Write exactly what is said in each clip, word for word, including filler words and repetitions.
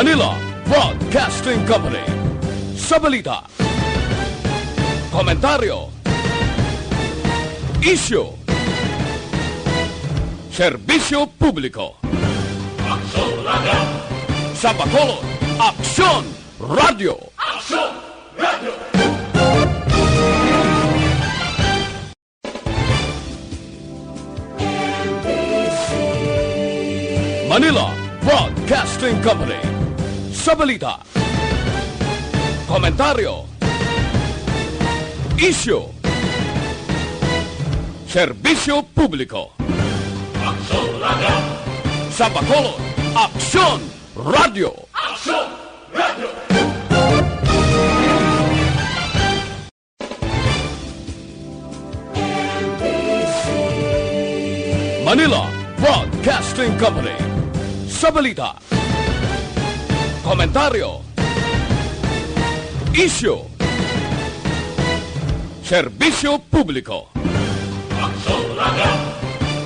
Manila Broadcasting Company. Sa balita, komentaryo, isyu, serbisyo publiko. Aksyon Radio! Sa Bacolod, Aksyon Radio! Aksyon Radio! Manila Broadcasting Company. Sa balita, komentaryo, isyu, serbisyo publiko. Aksyon Radio! Sa Bacolod, Aksyon Radio! Aksyon Radio! Manila Broadcasting Company. Sa balita, komentaryo, isyu, serbisyo publiko. Aksyon Radio!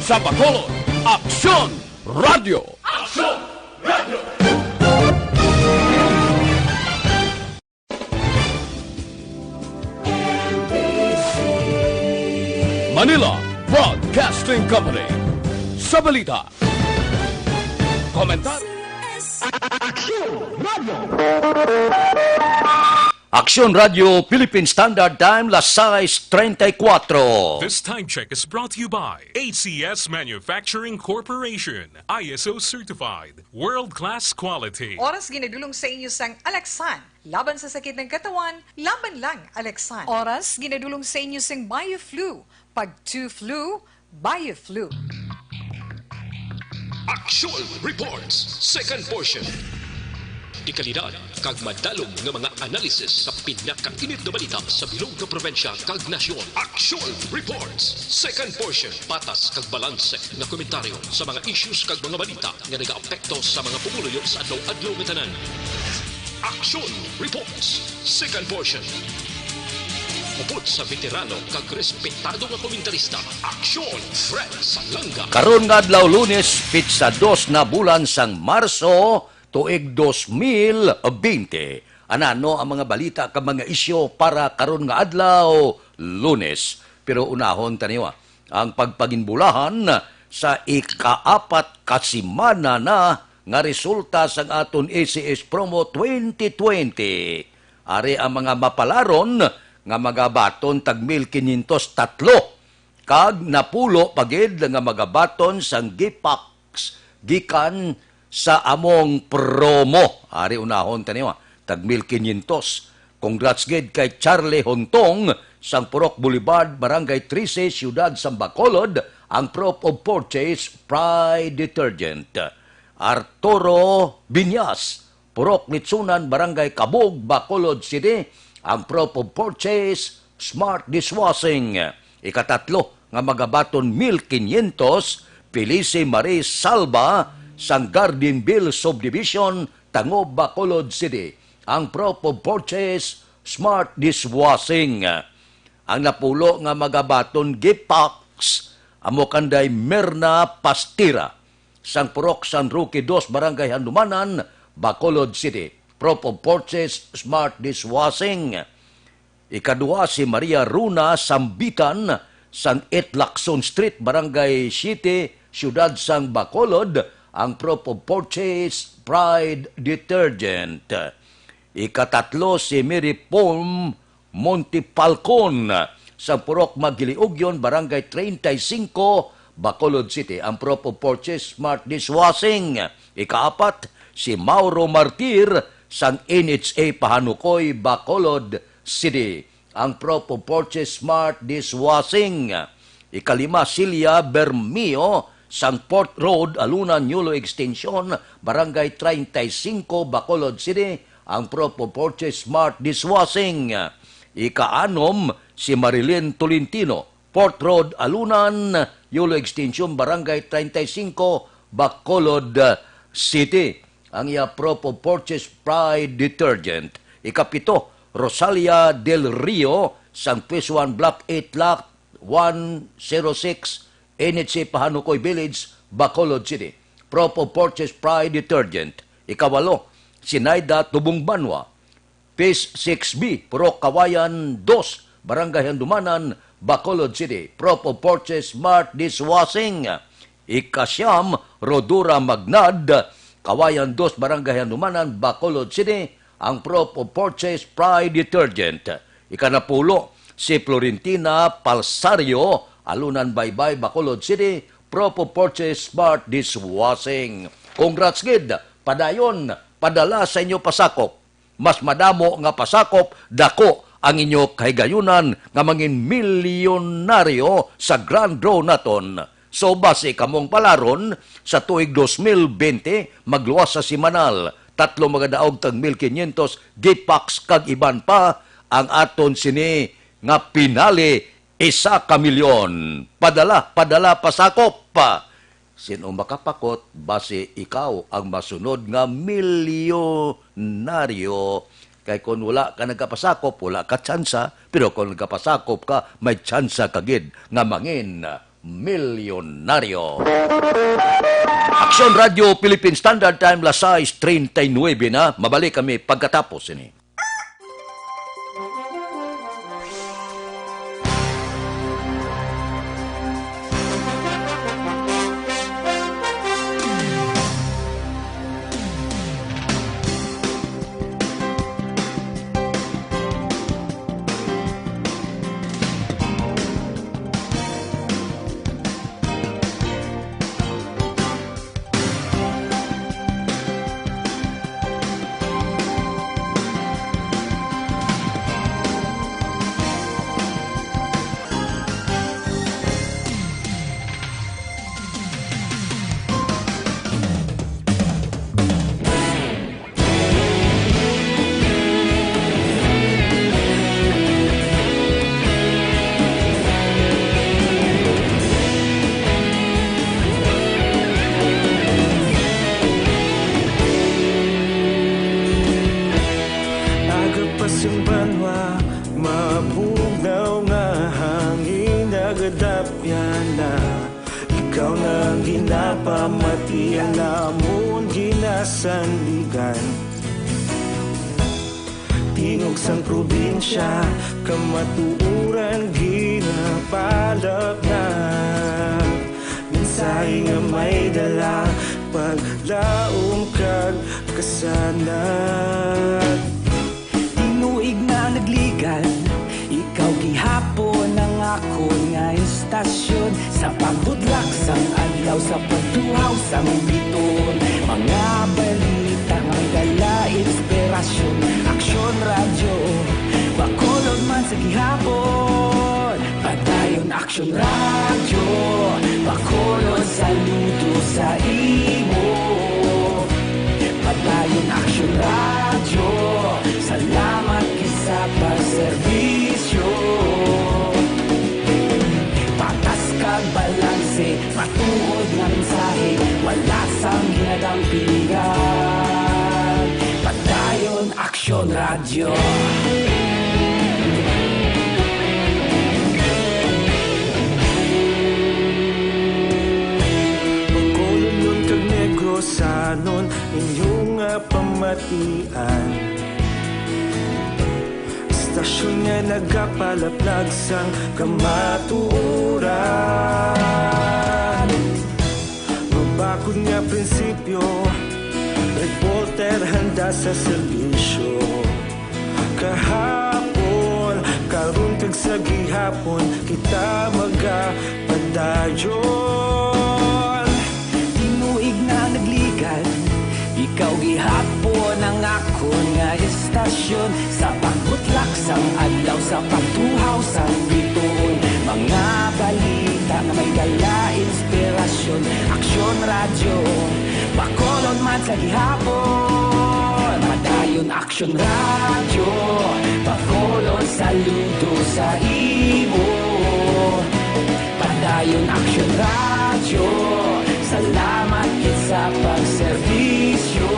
Sa Bacolod, Aksyon Radio! Aksyon Radio! Manila Broadcasting Company. Sa balita, komentar, Aksyon Radio. Aksyon Radio Philippine Standard Time, las sais treinta y cuatro. This time check is brought to you by A C S Manufacturing Corporation, I S O certified, world-class quality. Oras ginadulong sa inyo sang Alaksan. Laban sa sakit ng katawan, laban lang, Alaksan. Oras ginadulong sa inyo sang Bioflu. Pag two flu, Bioflu. Action Reports, second portion. Dekalidad kag madalom nga mga analisis sa pinakainit nga balita sa bilog nga probinsya kag nasyon. Action Reports, second portion. Patas kag balanse nga komentaryo sa mga issues kag mga balita nga nagaapekto sa mga pumuluyo sa adlaw-adlaw nga tanan. Action Reports, second portion. Upod sa veterano kag respetado nga komentarista, Aksyon Fred Salanga. Karon nga adlaw, Lunes, pitsa dos na bulan sang Marso, tuig dos mil bente. Anano ang mga balita kag mga isyu para karon nga adlaw, Lunes? Pero unahon ta niwa ang pagpaginbulahan sa ikaapat ka semana na nga resulta sang aton A C S Promo twenty twenty. Ari ang mga mapalaron nga magabaton tag mil kinyentos tatlo, kag napulo pa gid nga magabaton sang gift packs gikan sa among promo. Ari, unahon ta niwa, tag mil kinyentos. Congrats gid kay Charlie Hontong sang Purok Boulevard, Barangay trese, Siyudad sang Bacolod, ang Prop of Purchase Pride Detergent. Arturo Binyas, Purok Litsunan, Barangay Cabug, Bacolod City, ang Prop of Purchase Smart Dishwashing. Ikatatlo nga magabaton mil kinyentos, Felice Marie Salva sang Gardenville Subdivision, Tangob, Bacolod City, ang Prop of Purchase Smart Dishwashing. Ang napulo nga magabaton gift packs amo kanday Mirna Pastira sang Purok San Roque dos, Barangay Handumanan, Bacolod City. Prop of Purchase Smart Dishwashing. Ikaduha si Maria Runa Sambitan sang eight Lacson Street, Barangay siete, Siyudad sang Bacolod, ang Prop of Purchase Pride Detergent. Ikatatlo si Mary Pom Montefalcon sang Purok Magiliugyon, Barangay treinta y cinco, Bacolod City, ang Prop of Purchase Smart Dishwashing. Ikaapat, si Mauro Martir sang N H A Pahanukoy, Bacolod City, ang Prop of Purchase Smart Dishwashing. Ikalima, Celia Bermio sang Port Road, Alunan, Yolo Extension, Barangay treinta y cinco, Bacolod City, ang Prop of Purchase Smart Dishwashing. Ikaanom, si Marilyn Tolentino, Port Road, Alunan, Yolo Extension, Barangay treinta y cinco, Bacolod City, ang iya Prop of Purchase Pride Detergent. Ikapito, Rosalia Del Rio, sang Phase one, Block eight, Lot one zero six, N H A Pahanukoy Village, Bacolod City. Prop of Purchase Pride Detergent. Ikawalo, Sinaida Tubong Banwa, Phase six B, Purok Kawayan two, Barangay Handumanan, Bacolod City. Proof of purchase, Smart Dishwashing. Ikasyam, Rodura Magnad, Kawayan two, Barangay Handumanan, Bacolod City. Ang proof of purchase, Pride Detergent. Ikanapulo, si Florentina Palsario, Alunan Baybay, Bacolod City. Proof of purchase, Smart Dishwashing. Congrats gid, padayon, padala sa inyo pasakop. Mas madamo nga pasakop, dako ang inyo kahigayunan nga mangin milyonaryo sa grand draw naton. So, basi kamong palaron, sa tuig dos mil bente, magluwas sa semanal, tatlo magadaog kag mil kinyentos, gift packs kag iban pa ang aton sini nga pinali, isa ka milyon. Padala, padala, pasakop pa. Sin-o makapakot, basi ikaw ang masunod nga milyonaryo. Kay kon wala ka nagkapasakop, wala ka tsansa, pero kon nagkapasakop ka, may tsansa ka gid nga mangin milyonaryo. Aksyon Radyo Philippine Standard Time, las sais treinta y nueve na. Mabalik kami pagkatapos ini. Aga pa sing banwa, mabugnaw nga hangin nagadapyan na. Ikaw na ang ginapamati, ang amon ginasandigan. Tingog sang probinsya, kamatuoran ginapalapnag. Mensahe nga may dala, paglaom kag kasanag. Tinuig na nagligan, ikaw gihapon ang akon nga istasyon. Sa pagbudlak sang adlaw, sa pagtuhaw sang bituon, mga balita nga may dala inspirasyon. Aksyon Radyo, Bacolod man sa gihapon. Padayon Aksyon Radyo, Bacolod, saludo sa imo. Padayon Aksyon Radyo, salamat gid sa pagserbisyo. Patas kag balanse, matuod nga mensahe, wala sang ginadampigan. Padayon Aksyon Radyo. Bacolodnon kag Negrosanon, inyo nga pamatian. Istasyon nga nagapalaplag sang kamatuoran. Mabakod nga prinsipyo, reporter handa sa serbisyo. Kahapon, karon kag sa gihapon, kita magapadayon. Tinuig na nagligan, ikaw gihapon ang akon nga istasyon. Sa pagbutlak sang adlaw, sa pagtuhaw sang bituon, mga balita nga may dala inspirasyon. Aksyon Radyo, Bacolod man sa gihapon. Padayon Aksyon Radyo, Bacolod, saludo sa imo. Padayon Aksyon Radyo, salamat gid sa pagserbisyo.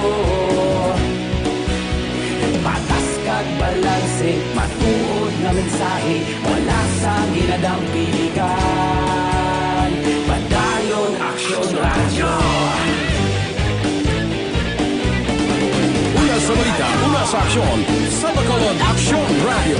Patas kag balanse, matuod nga mensahe, wala sang ginadampigan. Padayon Aksyon Radyo. Una Sa aksyon, sa Bacolod Aksyon Radio.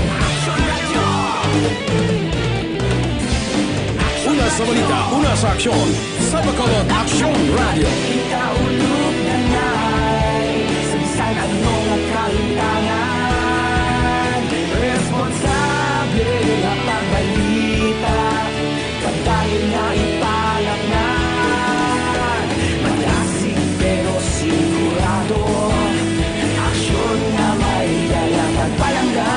Una sa balita, una sa aksyon, sa Bacolod Aksyon Radio. Ikaulog na na'y sa bisan ano nga kalintangan. Responsable nga pagbalita. Padayon na ipalaknag, malasig pero sigurado. Aksyon nga may dala kag palangga.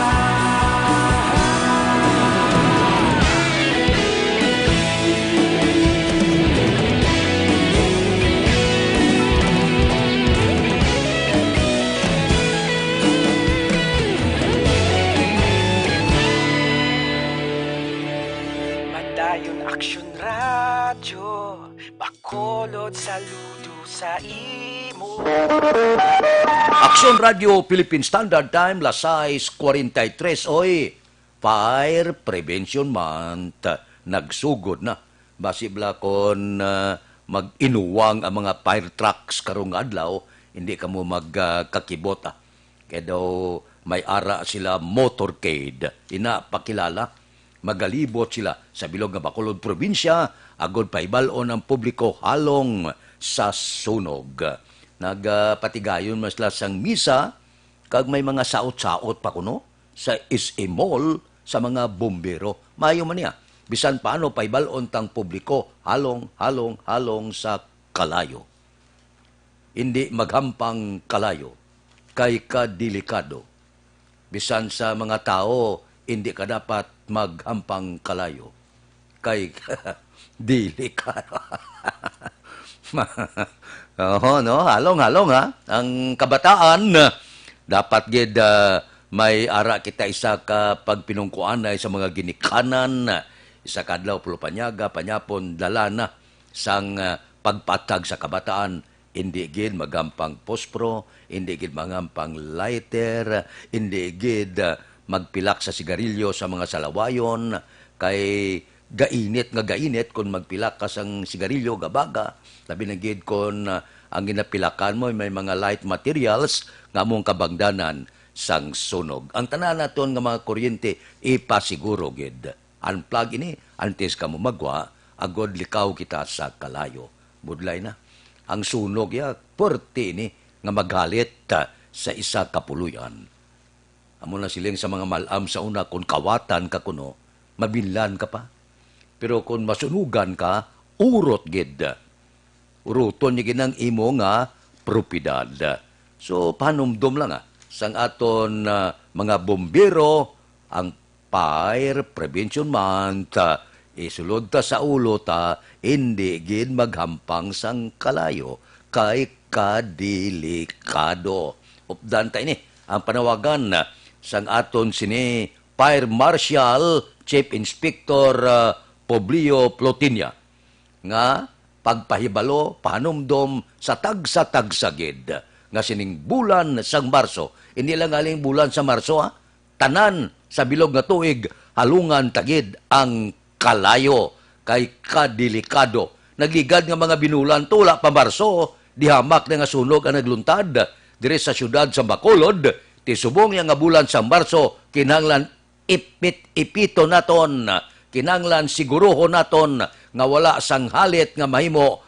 Padayon Aksyon Radyo, Bacolod, saludo sa imo. Aksyon Radyo Philippine Standard Time, las sais cuarenta y tres, oy, Fire Prevention Month. Nagsugod na. Basi bala kon, ah, mag-inuwang ang mga fire trucks karong adlaw, hindi kamo mag, ah, kakibot, ah. Kay daw may ara sila motorcade. Ina, pakilala, magalibot sila sa bilog nga Bacolod Probinsya agod pahibal-on ang publiko halong sa sunog. Nagapatigayon man sila sang misa kag may mga saot-saot pa kuno sa S A Mall sa mga bombero. Maayo man niya. Bisan paano pahibal-on tang publiko halong, halong, halong sa kalayo. Indi maghampang kalayo kay kadelikado. Bisan sa mga tawo, indi ka dapat maghampang kalayo kay delikado. Oho, no? Halong, halong, ha? Ang kabataan, dapat gid, ah, may ara kita isa ka pagpinungkuanay sa mga ginikanan, isa ka adlaw pulo panyaga, panyapon, dala na sang, ah, pagpatag sa kabataan. Indi gid magampang pospro, indi gid magampang lighter, indi gid, ah, magpilak sa sigarilyo sa mga salawayon, kay gainit nga gainit kon magpilak ka sang sigarilyo, gabaga, labi na gid kon, ah, ang ginapilakan mo may mga light materials nga among kabangdanan sang sunog. Ang tanan naton nga mga kuryente, ipasiguro gid. Unplug ini antes kamo magwa, agod likaw kita sa kalayo. Budlay na. Ang sunog, ya, puwerte ini nga maghalit, ah, sa isa ka puloy-an. Amo na siling sa mga mal-am sa una, kon kawatan ka kuno, mabinlan ka pa. Pero kon masunugan ka, urot gid. Uruton niya gid ang imo nga propiedad. So, panumdom lang, ah, sang aton, ah, mga bombero, ang Fire Prevention Month, ah, isulod ta sa ulo ta, indi gid maghampang sang kalayo kay kadelikado. Updan ta ini, ang panawagan, ah, sang aton sini Fire Marshal Chief Inspector, ah, Publio Plotinia, nga pagpahibalo, pahanumdom sa tagsa-tagsa gid nga sining bulan sang Marso, hindi lang galing bulan sa Marso, ha, tanan sa bilog nga tuig, halungan ta gid ang kalayo kay kadelikado. Nagligad nga mga binulan to, wala pa Marso, di hamak na nga sunog ang nagluntad diri sa siyudad sa Bacolod. Ti subong niya nga bulan sa Marso, kinahanglan ipit-ipito naton, kinahanglan siguruhon naton nga wala sang halit nga mahimo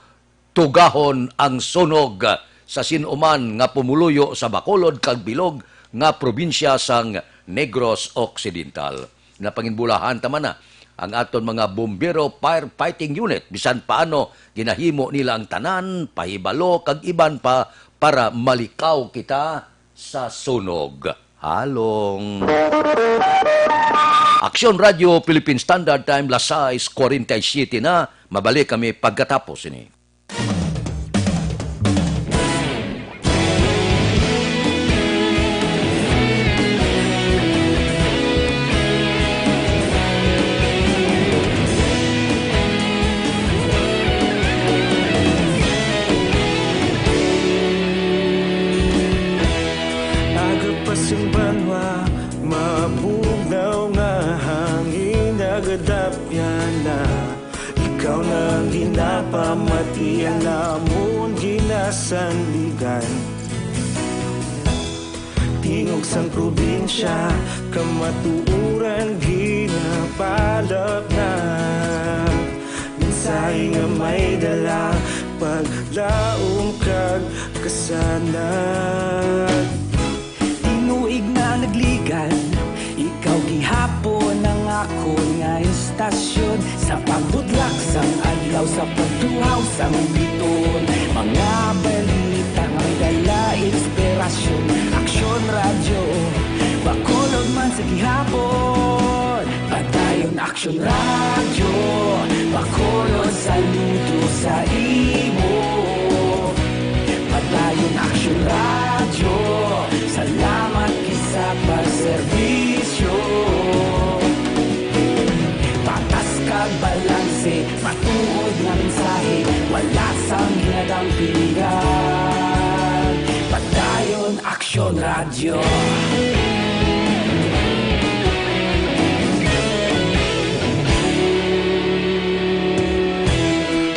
tugahon ang sunog sa sin-o man nga pumuluyo sa Bacolod kag bilog nga probinsya sang Negros Occidental. Napanginbulahan ta man na ang aton mga bombero firefighting unit, bisan paano ginahimo nila ang tanan, pahibalo kag iban pa para malikaw kita sa sunog. Halong. Aksyon Radyo Philippine Standard Time, las sais cuarenta y siete na. Mabalik kami pagkatapos ini. Aga pa sing banwa, mabugnaw nga hangin nagadapyan na. Ikaw na ang ginapamati, ang amon ginasandigan. Tingog sang probinsya, kamatuoran ginapalapnag. Mensahe nga may dala, paglaom kag kasanag. Tinuig na nagligad, ikaw gihapon ang akon nga istasyon. Sa pagbudlak sang adlaw, sa pagtuhaw sang bituon, mga balita nga may dala inspirasyon. Aksyon Radyo, Bacolod man sa gihapon. Padayon Aksyon Radyo, Bacolod, saludo sa imo. Padayon Aksyon Radyo, salamat gid sa pagserbisyo. Patas kag balanse, matuod nga mensahe, wala sang ginadampigan. Padayon Aksyon Radyo.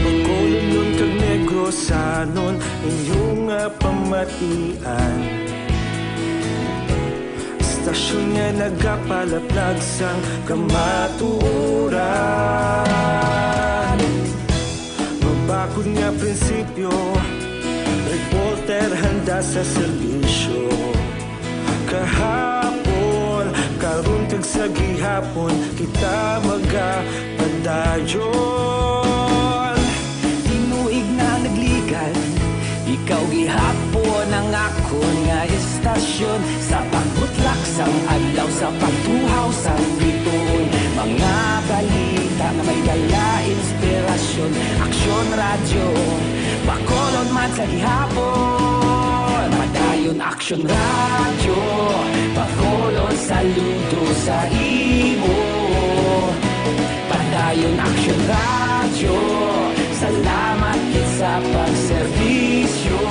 Bacolodnon kag Negrosanon, inyo nga pamatian. Istasyon nga nagapalaplag sang kamatuoran. Mabakod nga prinsipyo, reporter handa sa serbisyo. Kahapon, karon kag sa gihapon, kita magapadayon. Tinuig na nagligad, ikaw gihapon ang akon nga istasyon. Sa pagbutlak sang adlaw, sa pagtuhaw sang bituon, mga balita nga may dala inspirasyon. Aksyon Radyo, Bacolod man sa gihapon. Padayon Aksyon Radyo, Bacolod, saludo sa imo. Padayon Aksyon Radyo, salamat gid sa pagserbisyo.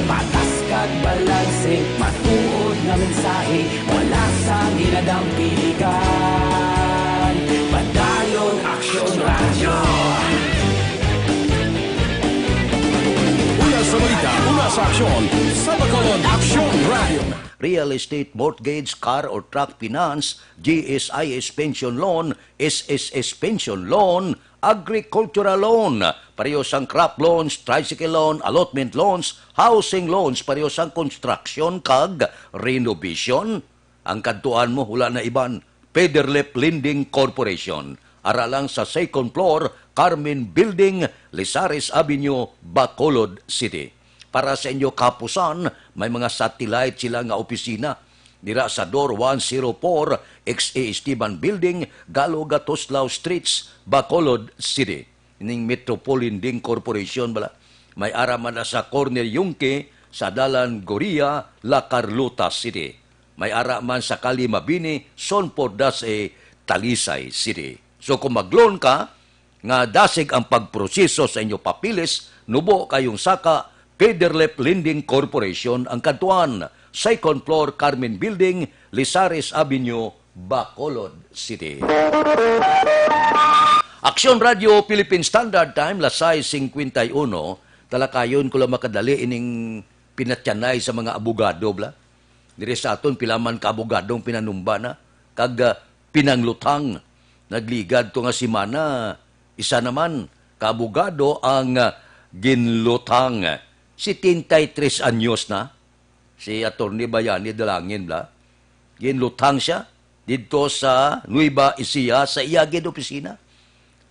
Patas kag balanse, matuod nga mensahe, wala sang ginadampigan. Padayon Aksyon Radyo. Una sa balita, una sa aksyon, sa Bacolod Aksyon Radyo. Real estate, mortgage, car or truck finance, G S I S pension loan, S S S pension loan, agricultural loan, pareho sang crop loans, tricycle loan, allotment loans, housing loans, pareho sang construction kag renovation. Ang kadtuan mo, wala na iban, Pederlep Lending Corporation. Ara lang sa second floor, Carmen Building, Lizares Avenue, Bacolod City. Para sa inyo kahapusan, may mga satellite sila nga opisina. Dira sa Door one zero four, X A Esteban Building, Galo Gatoslao Streets, Bacolod City. Ining Metropol Lending Corporation bala. May ara man na sa Corner Yungque, sa Dalan Goria, La Carlota City. May ara man sa Kali Mabini, Son Pordas, eh, Talisay City. So kung mag-loan ka, nga dasig ang pagproseso sa inyo papeles, nubo kayong saka, Pederlep Lending Corporation ang kadtuan, second floor, Carmen Building, Lizares Avenue, Bacolod City. Aksyon Radio Philippine Standard Time, las sais cincuenta y uno, talakayon ko lang makadali ining pinatyanay sa mga abogado, bla. Diri sa aton, pila man ka abogadong pinanumba na, kag, ah, pinangluthang. Nagligad to nga semana, isa naman ka abogado ang, ah, ginluthang. Setenta y tres anyos na si Attorney Bayani Dalangin, bla. Ginluthang siya didto sa Nueva Ecija sa iya gid opisina.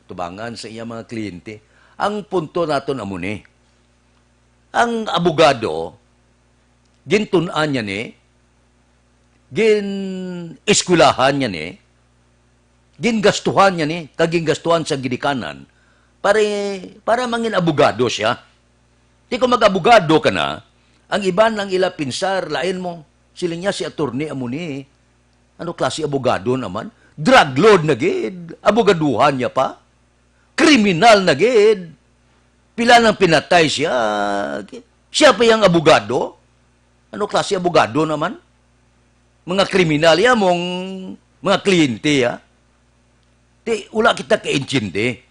Tubangan sa iya mga kliyente. Ang punto naton amo ni, ang abogado, gintun-an niya ni, gin-eskwelahan niya ni, gingastuhan niya ni, kag gingastuhan sa ginikanan, pare, para mangin abogado siya. Di ko mag-abogado ka na, ang iban ang ila pinsar, lain mo, siling niya si attorney amo ni. Ano klase abogado naman? Drug lord na gid, abogaduhan niya pa. Kriminal na gid. Pila nang pinatay siya. Siya pa yang abogado? Ano klase abogado naman? Mga kriminal ya mong mga kliyente ya. Di, wala kita kaintindi.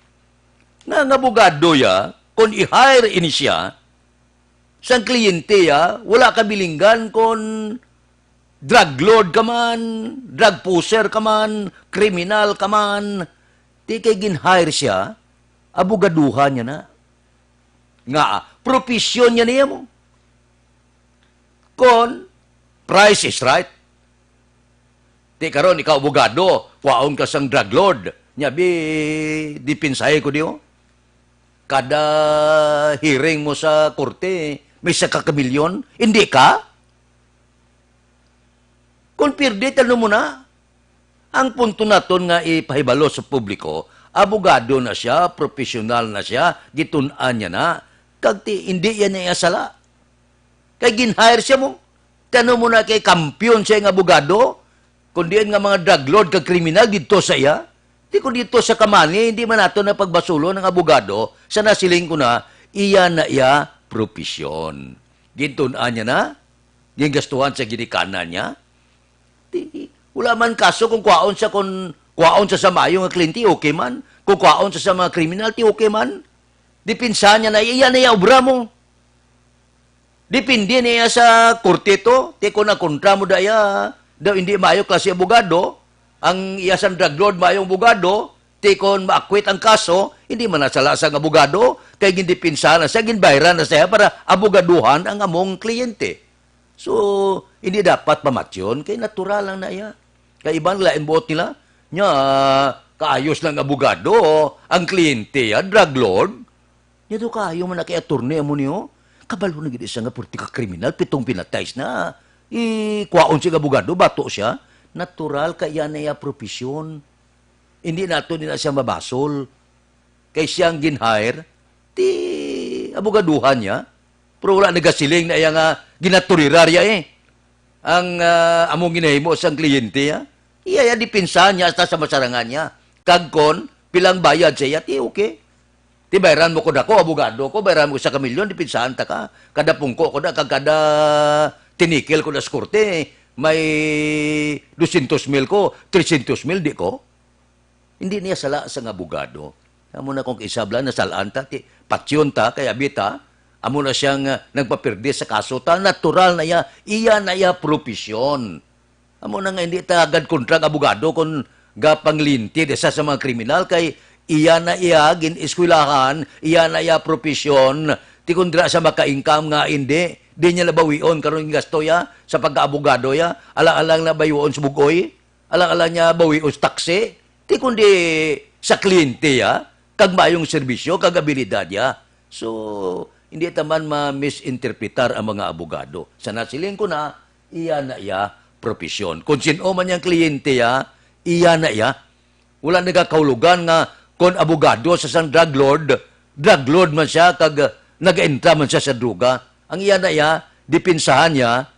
Nga, nga abogado ya, kung i-hire ini siya, Sang kliyente, ah, wala ka bilinggan kon drug lord ka man, drug pusher ka man, kriminal ka man. Ti kay gin-hire siya, abogaduhan niya na. Nga, profesyon niya niya mo. Kon, price is right. Ti karon, ikaw abogado, kwaon ka sang drug lord. Nya, bi, dipinsahe ko diyo. Kada hearing mo sa korte, may isa ka kamilyon. Hindi ka? Kung pirdi, tanong mo na. Ang punto naton nga ipahibalo sa publiko, abogado na siya, professional na siya, gitun-an niya na. Kag ti, hindi yan niya sala. Kay gin-hire siya mo. Tanong mo na kay kampiyon siya nga abogado, kung diin nga mga drug lord kag kriminal didto sa iya. Di kung didto sa kamani, hindi man nato na pagbasulon ang abogado sa nasiling ko na iya na iya propisyon. Gintun-an niya na, gingastuhan sa ginikanan niya. Di, wala man kaso kung kwaon sa, kung kwaon sa, sa maayo nga kliyente, okay man. Kung kwaon sa, sa mga kriminal, ti okay man. Dipinsahan niya na iya na iya obra mo. Depende niya sa korte to. Ti kon ang kontra mo daya, daw hindi maayo klase abogado, ang iya sang drug lord maayong abogado, ti kon maakwit ang kaso, hindi man nasala sang abogado, kay gindipinsahan na siya, ginbayran na siya para abogaduhan ang among kliyente. So, hindi dapat pamatyon, kay natural lang na iya. Kay iban lain buot nila, nya, kaayos lang abogado, ang kliyente, ah, drug lord. Nya daw kaayo man na kay attorney amo niyo. Kabalo na gid siya nga purti ka kriminal, pitong pinatay na. Ikwaon siya nga abogado, bato siya. Natural kay iya na iya profesyon. Hindi nato din na siya mabasol. Kay siya ang gin-hire, ti abogaduhan niya. Pero wala nagasiling na iya nga ginaturirar iya eh. Ang, ah, among ginahimo sang kliyente, ah. Iya, iya, dipinsahan niya hasta sa masarangan niya. Kag kon, pilang bayad sa iya, ti okay. Ti bayran mo ko dako, abogado ko, bayran mo ko sa kamilyon, dipinsahan ta ka. Kada pungko ko na, kag kada tinikil ko na sa korte, may dosyentos mil ko, tresyentos mil, di ko? Hindi niya sala sang abogado. Amo na kung kaisablan, nasalaan ta, ti, patyon ta, kay abi ta, amo na siyang, ah, nagpapirdi sa kaso ta, natural na iya, iya na iya profesyon. Amo na nga hindi ta agad kontra ang abogado kung gapangliyente sa, sa mga kriminal, kay iya na iya gin-eskwelahan, iya na iya profesyon, ti kung dira sa maka-income nga hindi, di niya nabawion karon ang gasto ya sa pagkaabogado ya, alang-alang na bayuon sa bugoy. Alang-alang niya bawion sa taksi, ti kundi sa kliyente ya, kag maayong serbisyo, kag abilidad ya. So, hindi ta man ma-misinterpretar ang mga abogado. Sa nasiling ko na, iya na iya profesyon. Kung sin-o man yang kliyente ya, iya na iya. Wala nagakahulugan nga kon abogado sa sang drug lord, drug lord man siya, kag nag-entra man siya sa droga. Ang iya na iya, dipinsahan niya,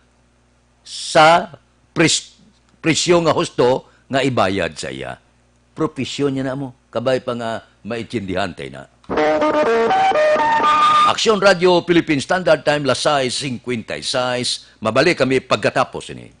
sa pres-, presyo nga husto nga ibayad sa iya. Propesyon niya na mo. Kabay pa nga maintindihan tayo na. Aksyon Radio Philippine Standard Time, las sais cincuenta y seis. Mabalik kami pagkatapos ini.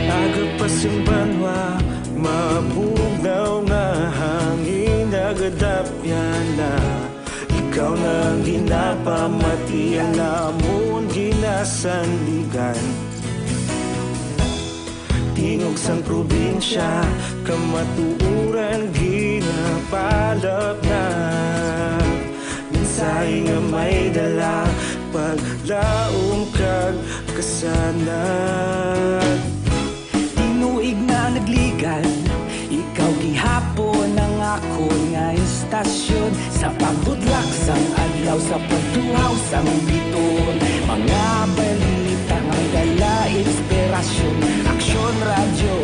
Agapas ang banwa, mabugnaw nga hangin, nagadapyan na. Ikaw na ang ginapamati, ang amon ginasandigan. Tingog sang probinsya, kamatuoran ginapalapnag. Mensahe nga may dala, paglaom kag kasanag. Tinuig na nagligan, ikaw gihapon ang akon nga istasyon. Sa pagbudlak sang adlaw, sa pagtuhaw sang biton, mga balita nga dala inspirasyon. Aksyon Radyo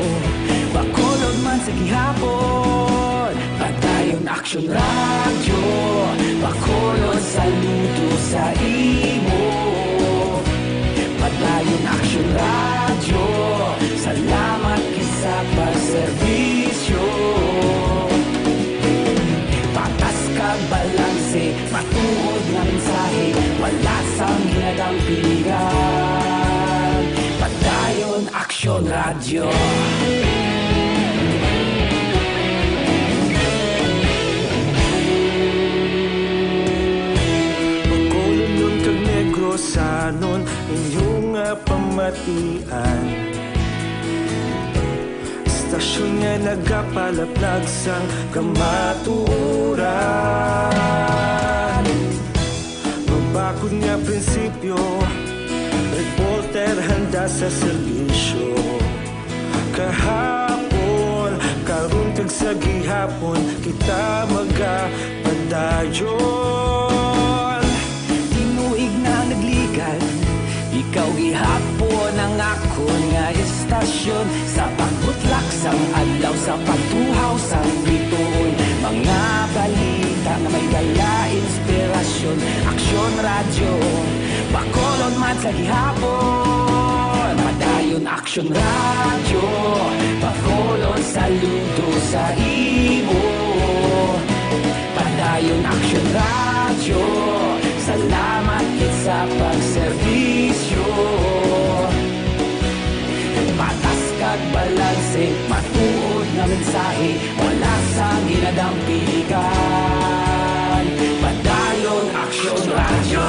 Bacolod man sa gihapon. Padayon Aksyon Radyo Bacolod, saludo sa imo. Padayon Aksyon Radyo, salamat kay sa pagserbisyo. Patas ka Radyo. Bacolodon kag Negrosanon, inyo nga pamatian. Istasyon nga nagapalaplag sang kamatuoran. Mabakod nga prinsipyo, reporter handa sa serbisyo. Kahapon, karon kag sa gihapon, kita magapadayon. Tinuig na nagligan, ikaw gihapon ang akon nga istasyon. Sa pagbutlak sang adlaw, sa pagtuhaw sang bituon, mga balita nga may dala inspirasyon. Aksyon Radyo, Bacolod man sa gihapon. Padayon Aksyon Radyo, Bacolod saludo sa imo. Padayon Aksyon Radyo, salamat gid sa pagserbisyo. Patas kag balanse, matuod nga mensahe, wala sang ginadampigan. Padayon Aksyon Radyo.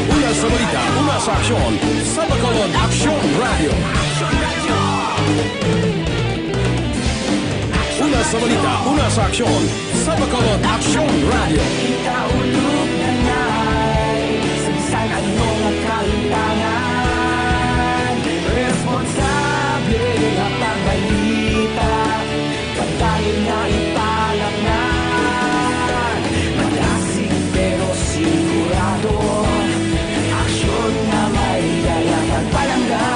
Una sa balita, una sa aksyon, sa Bacolod Aksyon Radyo. Una sa balita, una sa aksyon, sa Bacolod Aksyon Radyo. Kita ulog na ngay, sa bisan ano nga kalimtangan, responsable nga pagbalita. Padayon nga ipalapngan, malasig pero sigurado. Aksyon nga may dala kag palangga.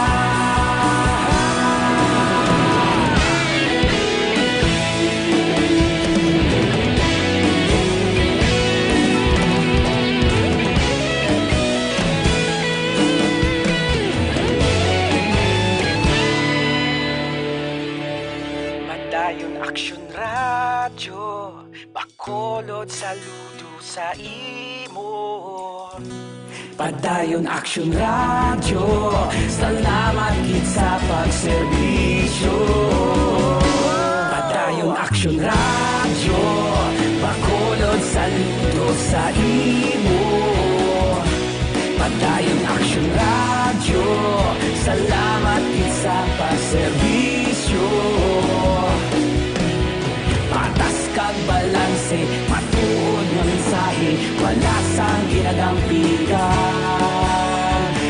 Padayon Aksyon Radyo, Bacolod saludo sa imo. Padayon Aksyon Radyo, salamat gid sa pagserbisyo. Padayon Aksyon Radyo, Bacolod saludo sa imo. Padayon Aksyon Radyo, salamat gid sa pagserbisyo. Patas kag balanse, matuod nga mensahe, wala sang ginadampigan.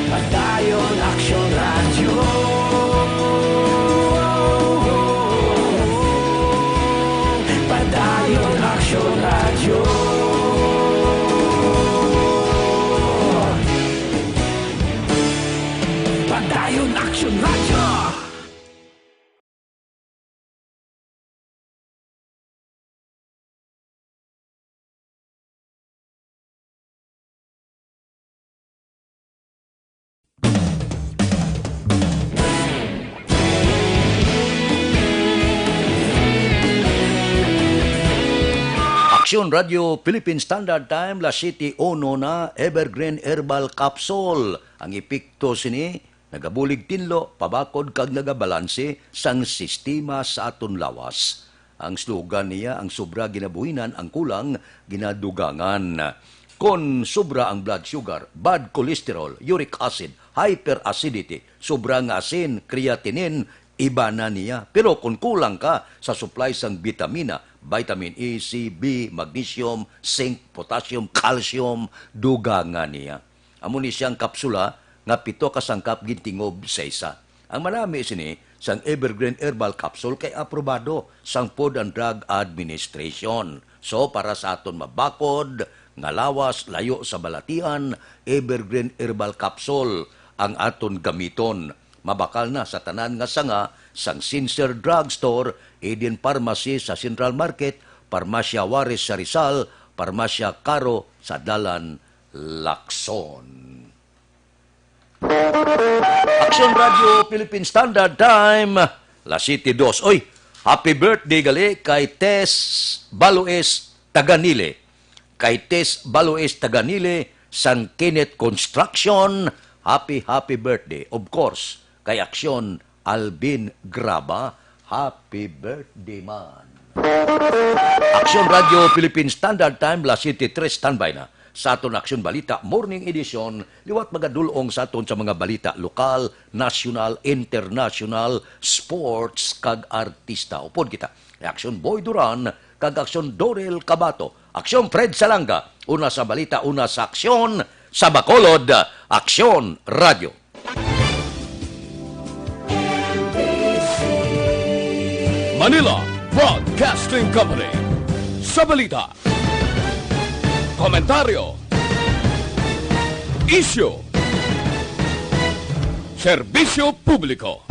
Padayon Aksyon Radyo. Padayon Aksyon Radyo. Padayon Aksyon Radyo. Aksyon Radyo Philippine Standard Time, las siete uno na. Evergreen Herbal Capsule. Ang epekto sini nagabulig tinlo, pabakod kag nagabalanse sang sistema sa aton lawas. Ang slogan niya, ang sobra ginabuhinan, ang kulang ginadugangan. Kon sobra ang blood sugar, bad cholesterol, uric acid, hyperacidity, sobra nga asin, creatinine, iba na niya. Pero kon kulang ka sa supply sang bitamina, vitamin E, C, B, magnesium, zinc, potassium, calcium, dugangan niya. Amo ni siyang kapsula nga pito ka sangkap gintingob sa isa. Ang manami sini sang Evergreen Herbal Capsule kay aprobado sang Food and Drug Administration. So, para sa aton mabakod nga lawas, layo sa balatian, Evergreen Herbal Capsule ang aton gamiton. Mabakal na sa tanan nga sanga sang Sincere Drug Store, Eden Pharmacy sa Central Market, Parmasya Juarez sa Rizal, Parmasya Caro sa Dalan Lacson. Aksyon Radyo Philippine Standard Time, las siete dos. Oy, happy birthday gali kay Tess Baloes Taganile. Kay Tess Baloes Taganile sang Kenneth Construction, Happy, happy birthday. Of course, kay Aksyon Alvin Graba, happy birthday man. Aksyon Radio Philippine Standard Time, las siete tres, standby na sa aton Aksyon Balita Morning Edition, liwat magadulong sa aton sa mga balita lokal, nasyonal, international, sports, kag artista. Upod kita, Aksyon Boy Duran, kag Aksyon Dorel Cabato, Aksyon Fred Salanga, una sa balita, una sa aksyon, sa Bacolod, Aksyon Radio. Manila Broadcasting Company. Sa balita, komentaryo, isyu, serbisyo publiko.